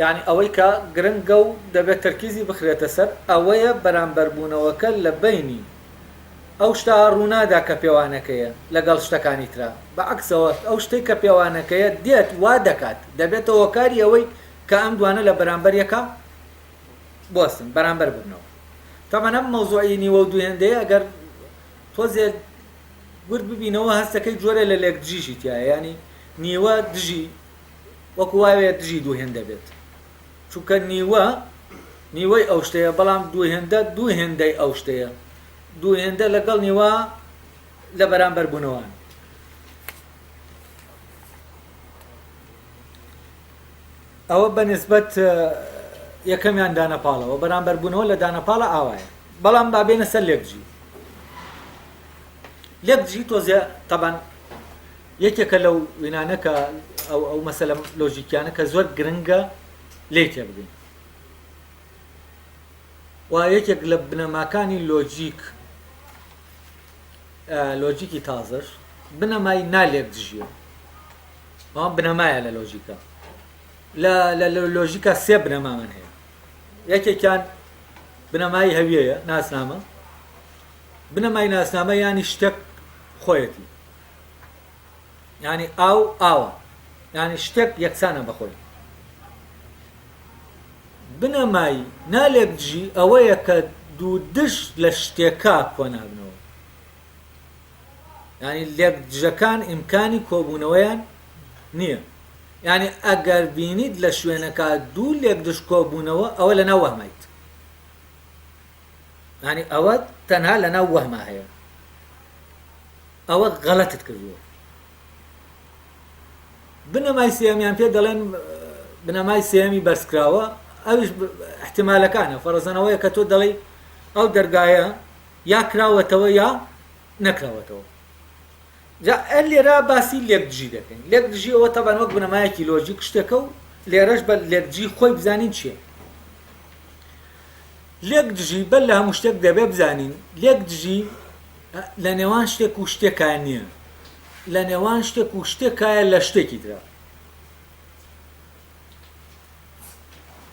Speaker 1: یعنی ئەوەی کە گرنگە و دەبێت تەرکیزی بخرێتە سەر ئەوەیە بەرامبەربوونەوەکە لە بینی ئەو شتە ڕوونادا کە پێوانەکەیە لەگەڵ شتەکانی ترا بە عەکسەوە ئەو شتەی کە پێوانەکەیە دێت وا دەکات دەبێتە هۆکاری ئەوەی کە ئەم دوانە لە بەرامبەر یەکا بوەستن بەرامبەر ببنەوە تەبعەن ئەم مەوزوعی نیوە و دوو هێندەیە ئەگەر تۆزێ ورد ببینەوە هەستەکەی جۆرێ لە لێکدژیشی تایە ینی نیوە دژی وەکو واوێ دژی دوو هێندە بێت چونکە نیوە نیوەی ئەو شتەیە بەڵام دوو هێندە دوو هێندەی ئەو شتەیە دوو هێندە لەگەڵ نیوە لە بەرامبەر بوونەوەن. ئەوە بە نسبەت یەکەمیان دانەپاڵەوە بەرامبەربوونەوە لە دانەپاڵە ئاوایە بەڵام با بێنە سەر لێکدژی لێکدژی تۆزێ تەبان یەکێکە لەو وینانە کە ئەو ئەو مەسەلە لۆژیکیانە کە زۆر گرنگە لێی تێبگەین و یەکێک لە بنەماکانی لۆجیک لۆجیکی تازەش بنەمای نالێکدژیە بەڵام بنەمایە لە لۆژیکا لە لە لۆژیکا سێ بنەمامان هەیە یەکێکیان بنەمای هەویەیە ناسنامە بنەمای ناسنامە ینی شتێک خۆیەتی ینی ئاو ئاوە ینی شتێک یەکسانە بەخۆی بنەمای نالێکدژی ئەوەیە کە دوو دژ لە شتێکا کۆنابنەوە یانی لێکدژەکان ئیمکانی کۆبوونەوەیان نییە یانی ئەگەر بینیت لە شوێنەکە دوو لێکدژ کۆبوونەوە ئەوە لەناو وەهمایت یانی ئەوە تەنها لەناو وەهما هەیە ئەوە غەڵەتت کردووە بنەمای سێمیان پێ دەڵێن بنەمای سێمی بەرزکراوە ئەوش احتمالەکانە فەرزەنەوەیە کە تۆ دەڵێی ئەو دەرگایە یا کراوەتەوە یا نەکراوەتەوە. جا ئە لێرە باسی لێکدژی دەکەین. لێکدژی ئەوە تەبعەن وەک بنەمایەکی لۆجیک شتێکە و لێرەش بە لێکدژی خۆی بزانین چییە. لێکدژی بەر لە هەموو شتێک دەبێ بزانین لێکدژی لە نێوان شتێک و شتێکا نییە. لە نێوان شتێک و شتێکایە لە شتێکی ترا.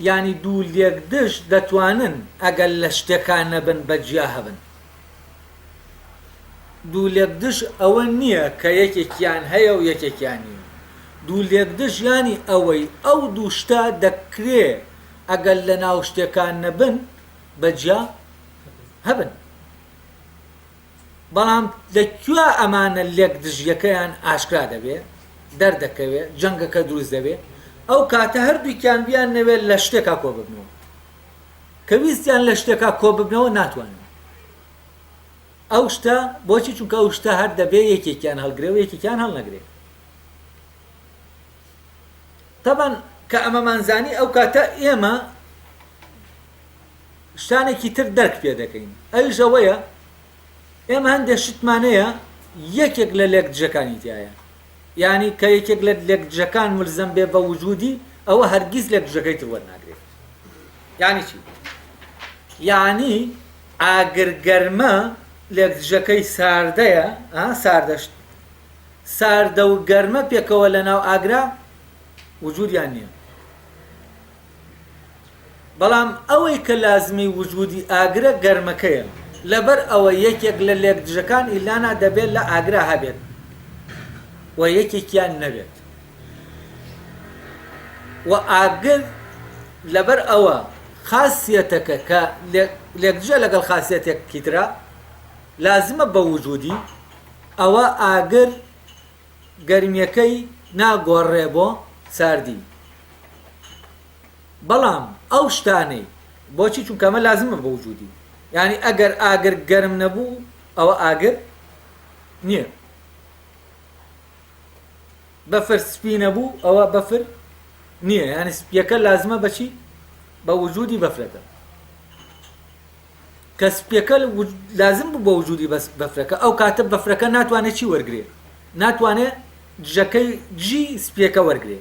Speaker 1: یانی دوو لێکدژ دەتوانن ئەگەر لە شتێکا نەبن بە جیا هەبن. دوو لێکدژ ئەوە نییە کە یەکێکیان هەیە و یەکێکیان نییە. دوو لێکدژ یانی ئەوەی ئەو دوو شتە دەکرێ ئەگەر لە ناو شتێکا نەبن بە جیا هەبن. بەڵام لە کوێ ئەمانە لێکدژیەکەیان ئاشکرا دەبێ، دەردەکەوێ، جەنگەکە دروست دەبێ، ئەو کاتە هەردووکیان بیانەوێ لە شتێکا کۆ ببنەوە. کە ویستیان لە شتێکا کۆ ببنەوە ناتوانن. ئەو شتە بۆچی چونکە ئەو شتە هەر دەبێ یەکێکیان هەڵگرێ و یەکێکیان هەڵنەگرێ. تەبەن کە ئەمەمان زانی ئەو کاتە ئێمە شتانێکی تر دەرک پێ دەکەین ئەویش ئەوەیە ئێمە هەندێک شتمان هەیە یەکێک لە لێکدژەکانی تایە یعنی کە یەکێک لە لێکدژەکان ملزەم بێ بە وجودی ئەوە هەرگیز لێکدژەکەی تر وەرناگرێت یعنی چی یعنی ئاگر گەرمە لێکدژەکەی ساردەیە ساردەشت ساردە و گەرمە پێکەوە لە ناو ئاگرا وجودیان نییە بەڵام ئەوەی کە لازمی وجودی ئاگرە گەرمەکەیە، لەبەر ئەوە یەکێک لە لێکدژەکان ئیلانا دەبێت لە ئاگرا هەبێت و یەکێکیان نەبێت و ئاگر لەبەر ئەوە خاسیەتەکە کە لێکدژە لەگەڵ خاسیەتێکی ترا لازمە بە وجودی ئەوە ئاگر گەرمیەکەی ناگۆڕێ بۆ ساردی بەڵام ئەو شتانەی بۆچی چونکە ئەمە لازمە بە وجودی یعنی ئەگەر ئاگر گەرم نەبوو ئەوە ئاگر نییە بەفر سپی نەبوو ئەوە بەفر نییە یعنی سپیەکە لازمە بەچی بە وجودی بەفرەکە کە سپیەکە لازم بوو بە وجودی بەس بەفرەکە ئەو کاتە بەفرەکە ناتوانێت چی وەرگێ ناتوانێت دژەکەی دژی سپیەکە وەرگێ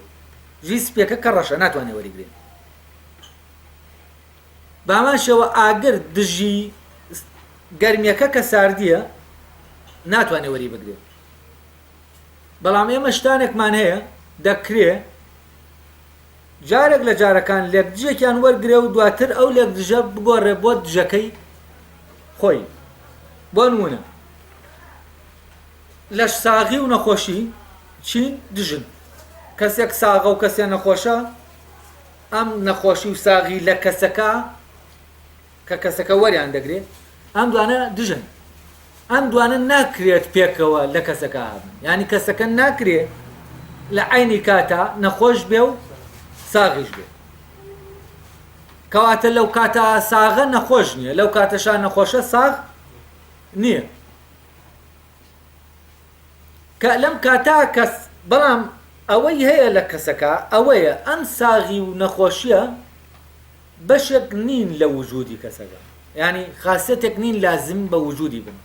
Speaker 1: ژی سپیەکە کە ڕەشە ناتوانێت وەریگرێ بامان شێوە ئاگر دژی گەرمیەکە کە ساردیە ناتوانێت وەری بگرێت بەڵام ئێمە شتانێکمان هەیە دەکرێ جارێک لە جارەکان لێکدژێکیان وەرگرێ و دواتر ئەو لێکدژە بگۆڕێ بۆ دژەکەی خۆی. بۆ نموونە لەشساغی و نەخۆشی چین؟ دژن. کەسێک ساغە و کەسێ نەخۆشە، ئەم نەخۆشی و ساغی لە کەسەکە کە کەسەکە وەریان دەگرێ ئەم دوانە دژن. ئەم دوانە ناکرێت پێکەوە لە کەسەکە هەبن یانی کەسەکە ناکرێ لە عەینی کاتا نەخۆش بێ و ساغیش بێ کەواتە لەو کاتە ساغە نەخۆش نییە لەو کاتەشا نەخۆشە ساغ نییە کە لەم کاتا کەس بەڵام ئەوەی هەیە لە کەسەکە ئەوەیە ئەم ساغی و نەخۆشیە بەشێک نین لە وجودی کەسەکە یانی خاسیەتێک نین لازم بە وجودی بن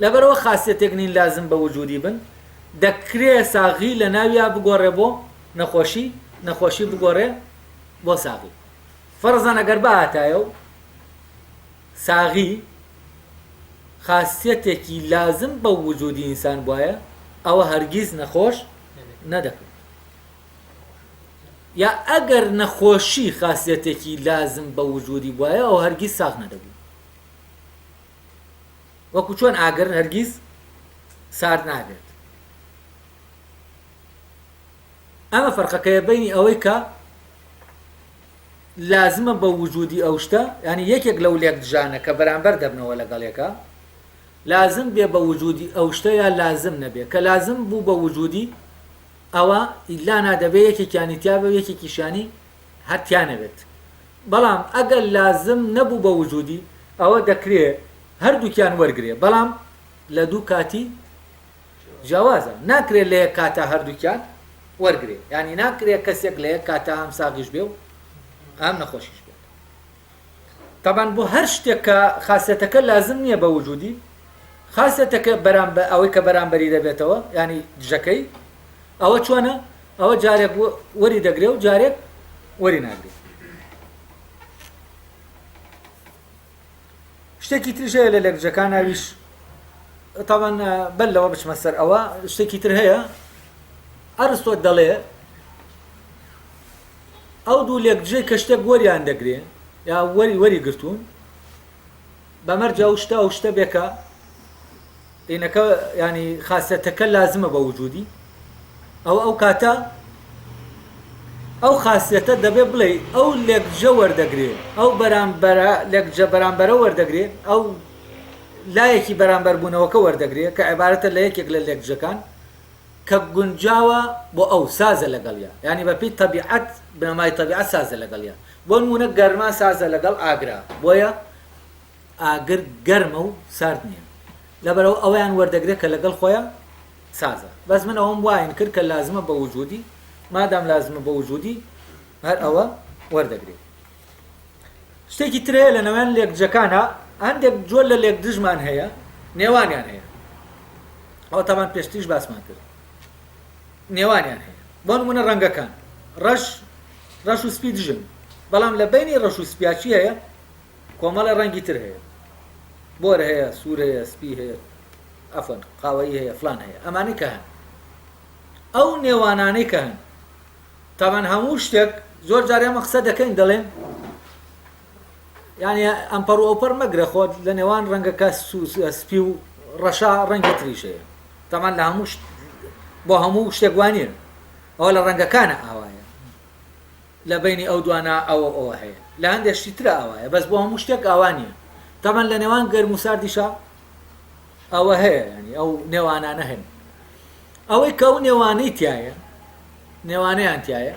Speaker 1: لەبەرئەوە خاسیەتێک نین لازم بە وجودی بن دەکرێ ساغی لە ناویا بگۆڕێ بۆ نەخۆشی نەخۆشی بگۆڕێ بۆ ساغی فەرزان ئەگەر بهاتایە و ساغی خاسیەتێکی لازم بە وجودی ئینسان بواە ئەوە هەرگیز نەخۆش نەدەکرد یا ئەگەر نەخۆشی خاسیەتێکی لازم بە وجودی بوایە ئەو هەرگیز ساغ نەدەبوو وەکو چۆن ئاگر هەرگیز سارد نابێت ئەمە فەرقەکەیە بینی ئەوەی کە لازمە بە وجودی ئەو شتە ینی یەکێک لەو لێکدژانە کە بەرامبەر دەبنەوە لەگەڵ یەکا لازم بێ بە وجودی ئەو شتە یا لازم نەبێ کە لازم بوو بە وجودی ئەوە ئیلا نا دەبێ یەکێکیانی تیا بێ و یەکێکیشیانی هەر تیا نەبێت بەڵام ئەگەر لازم نەبوو بە وجودی ئەوە دەکرێ هەردووکیان وەرگرێ بەڵام لە دوو کاتی جیاوازە ناکرێت لە یەک کاتا هەردووکیان وەرگرێ یانی ناکرێ کەسێک لە یەک کاتا هەم ساغیش بێ و هەم نەخۆشیش بێت تەبان بۆ هەر شتێک کە خاسیەتەکە لازم نییە بە وجودی خاسیەتەکە بەرامبەر ئەوەی کە بەرامبەری دەبێتەوە یانی دژەکەی ئەوە چۆنە ئەوە جارێک وەری دەگرێ و جارێک وەری ناگرێ شتێکی تریش هەیە لە لێکدژەکان ناویش تاوان بەر لەوە بچمە سەر ئەوە شتێکی تر هەیە ئەرستۆ دەڵێ ئەو دوو لێکدژەی کە شتێک وەریان دەگرێ یا وەری وەری گرتوون بە مەرج ئەو شتە ئەو شتە بێ کە. ئینەکە ینی خاصەتەکە لازمە بە وجودی ئەوە ئەو کاتە ئەو خاصەتە دەبێ بڵێ ئەو لێکجە وەردەگرێ ئەو بەرامبەرە لێکجە بەرامبەرە وەردەگرێ ئەو لایەکی بەرامبەربوونەوەکە وەردەگرێ کە عیبارەتە لە یەکێک لە لێکجەکان کە گونجاوە بۆ ئەو سازە لەگەڵیا یانی بەپێی تەبیعەت بنەمای تەبیعەت سازە لەگەڵیا بۆ نموونە گەرما سازە لەگەڵ ئاگرا بۆیە ئاگر گەرمە و سارد نییە لەبەرەوە ئەویان وەردەگرێت کە لەگەڵ خۆیان سازە بەس من ئەوم واین کرد کە لازمە بە وجودی مادام لازمە بە وجودی هەر ئەوە وەردەگرێت شتێکی تر هەیە لە نێوان لێکدژەکانا، هەندێک جۆر لە لێکدژمان هەیە نێوانیان هەیە، ئەوە تاوان پێشتریش باسمان کرد نێوانیان هەیە. بۆ نمونە ڕەنگەکان ڕەش ڕەش و سپی دژن، بەڵام لە بینی ڕەش و سپیا چی هەیە؟ کۆمەڵە ڕەنگی تر هەیە، بۆر هەیە، سوور هەیە، سپی هەیە، عەفوەن قاوەیی هەیە، فلان هەیە، ئەمانەی کە هەن ئەو نێوانانەی کە هەن تەبعەن هەموو شتێک زۆر جار ئێمە قسە دەکەین دەڵێن یعنی ئەم پەڕ و ئەو پەڕ مەگرە خۆت لە نێوان ڕەنگەکە سپی و ڕەشا ڕەنگی تریش هەیە تەمان لە هەموو بۆ هەموو شتێک وانە ئەوە لە ڕەنگەکانە ئاوایە لە بینی ئەو دوانە ئەوە ئەوە هەیە لە هەندێک شتی ترە ئاوایە بەس بۆ هەموو شتێک ئاوا نییە تەمان لە نێوان گەرم و ساردیشا ئەوە هەیە ینی ئەو نێوانانە هەن ئەوەی کە ئەو نێوانەی تایە نێوانەیان تایە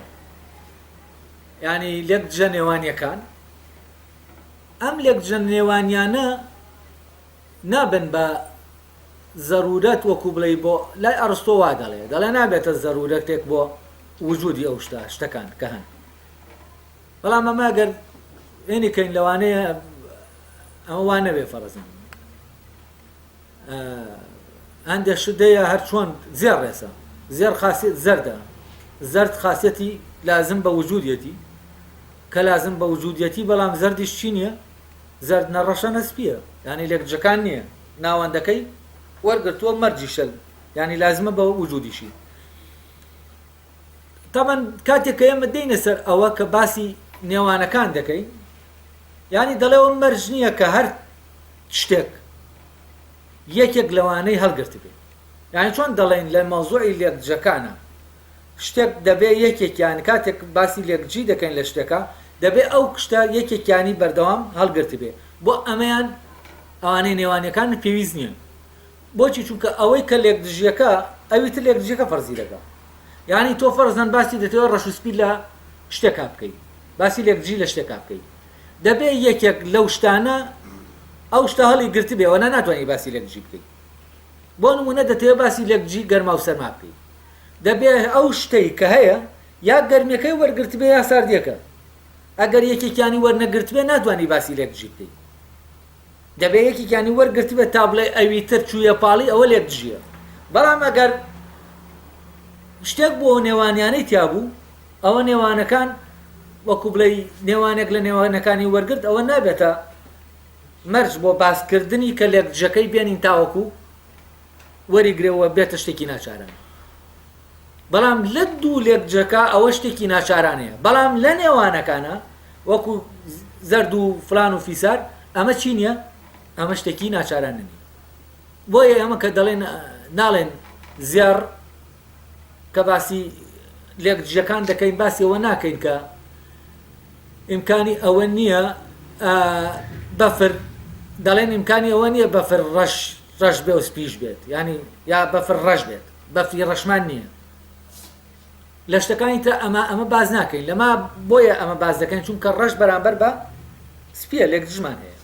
Speaker 1: ینی لێک دژە نێوانیەکان ئەم لێک دژە نێوانیانە نابن بە زەرورەت وەکو بڵێ بۆ لای ئەرستۆ وا دەڵێ دەڵێ نابێتە زەرورەتێک بۆ وجودی ئەو شتە شتەکان کە هەن بەڵام ئەمە گەر ئێنی کەین لەوانەیە ئەمە وا نەبێ فەرزن هەندێک شت هەیە هەر چۆن زێڕ ڕێسە زێڕ خاصیت زەردە زەرد خاصیەتی لازم بە وجودیەتی کە لازم بە وجودیەتی بەڵام زەردیش چی نییە زەرد نە ڕەشە نە سپیە یعنی لێکدژەکان نییە ناوەندەکەی وەرگرتووە مەرجیشە یعنی لازمە بە وجودیشی تەبەن کاتێک کە ئێمە دێینە سەر ئەوە کە باسی نێوانەکان دەکەین یعنی دەڵێەوە مەرج نییە کە هەر شتێک یەکێک لەوانەی هەڵگرتبێ یعنی چۆن دەڵێن لە مەوزوعی لێکدژەکانە شتێک دەبێ یەکێکیان کاتێک باسی لێکجی دەکەین لە شتێکە دەبێ ئەو شتە یەکێکیانی بەردەوام هەڵگرتبێ بۆ ئەمەیان ئەوانەی نێوانەکان پێویست نییە بۆچی چونکە ئەوەی کە لێکدژیەکە ئەوی تر لێکدژیەکە فەرزی دەکا یعنی تۆ فەرزەن باسی دەتەوێت ڕەش و سپی لە شتێکا بکەی باسی لێکدژی لە شتێکا بکەی دەبێ یەکێک لەو شتانە ئەو شتە هەڵی گرتبێ وەنا ناتوانانی باسی لێکدژی بکەی بۆ نمونە دەتەوێت باسی لێکدژی گەرما و سەرما بکەی دەبێ ئەو شتەی کە هەیە یا گەرمیەکەی وەرگرتبێ یا ساردیەکە ئەگەر یەکێکیانی وەرنەگرتبێ ناتوانانی باسی لێکدژی بکەی دەبێ یەکێکیانی وەرگرتبێت تا بڵێ ئەوی تر چوویە پاڵی ئەوە لێکدژیە بەڵام ئەگەر شتێک بۆ نێوانیانەی تیا بوو ئەوە نێوانەکان وەکو بڵێ نێوانێک لە نێوانەکانی وەرگرت ئەوە نابێتە مەرج بۆ باسکردنی کە لێکدژەکەی بێنین تاوەکو وەریگرەوە بێتە شتێکی ناچارانە بەڵام لە دوو لێکدژەکە ئەوە شتێکی ناچارانەیە بەڵام لە نێوانەکانە وەکو زەرد و فلان و فیسار ئەمە چی نییە ئەمە شتێکی ناچارانە نیە بۆیە ئەمە کە دەڵێن ناڵێن زێڕ کە باسی لێکدژەکان دەکەین باسی ئەوە ناکەین کە ئیمکانی ئەوە نییە بەفر دەڵێن ئیمکانی ئەوە نییە بەفر ڕەش ڕەش بێ و سپیش بێت ینی یا بەفر ڕەش بێت بەفری ڕەشمان نییە لە شتەکانی تر ئەمە ئەمە باز ناکەین لەما بۆیە ئەمە باز دەکەین چونکە ڕەش بەرامبەر بە سپیە لێک دژمان هەیە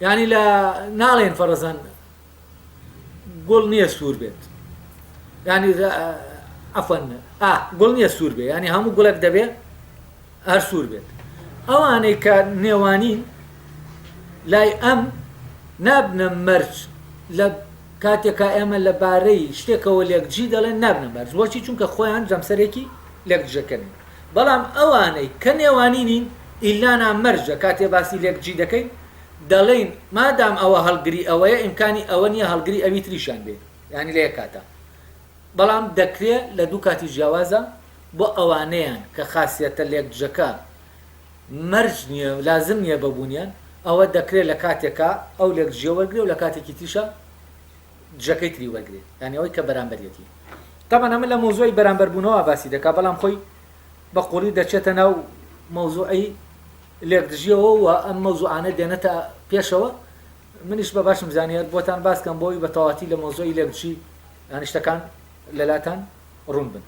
Speaker 1: یعنی لە ناڵێن فەرەزان گوڵ نییە سوور بێت ینی ئەفەن ئا گوڵ نییە سوور بێ ینی هەموو گوڵێک دەبێ هەر سوور بێت ئەوانەی کە نێوانین لای ئەم نابنە مەرج لە کاتێکا ئێمە لە بارەی شتێکەوە لێکدژی دەڵێن نابنە مەرج بۆچی چونکە خۆیان جەمسەرێکی لێکدژەکەنن بەڵام ئەوانەی کە نێوانی نین ئیلانا مەرجە کاتێ باسی لێکدژی دەکەین دەڵێین مادام ئەوە هەڵگری ئەوەیە ئیمکانی ئەوە نییە هەڵگری ئەوی تریشیان بێ یانی لە یەک کاتا بەڵام دەکرێ لە دوو کاتی جیاوازە بۆ ئەوانەیان کە خاسیەتە لێکدژەکە مەرج نییە لازم نییە بە بوونیان ئەوە دەکرێت لە کاتێکا ئەو لێکدژیە وەرگرێ و لە کاتێکی تریشا. دژەکەی تری وەرگێ، یعنی ئەوەی کە بەرامبەرەتی. تەبعەن ئەمە لە مەوزوعی بەرامبەربوونەوە باسی دەکا، بەڵام خۆی بە قوڵی دەچێتە ناو مەوزوعی لێکدژیەوە و ئەم مەوزوعانە دێنێتە پێشەوە. منیش بە باشم زانی هەر بۆتان باس کەم بۆی بە تەواتی لە مەوزوعی لێکدژی یانی شتەکان لەلاتان ڕوون بن.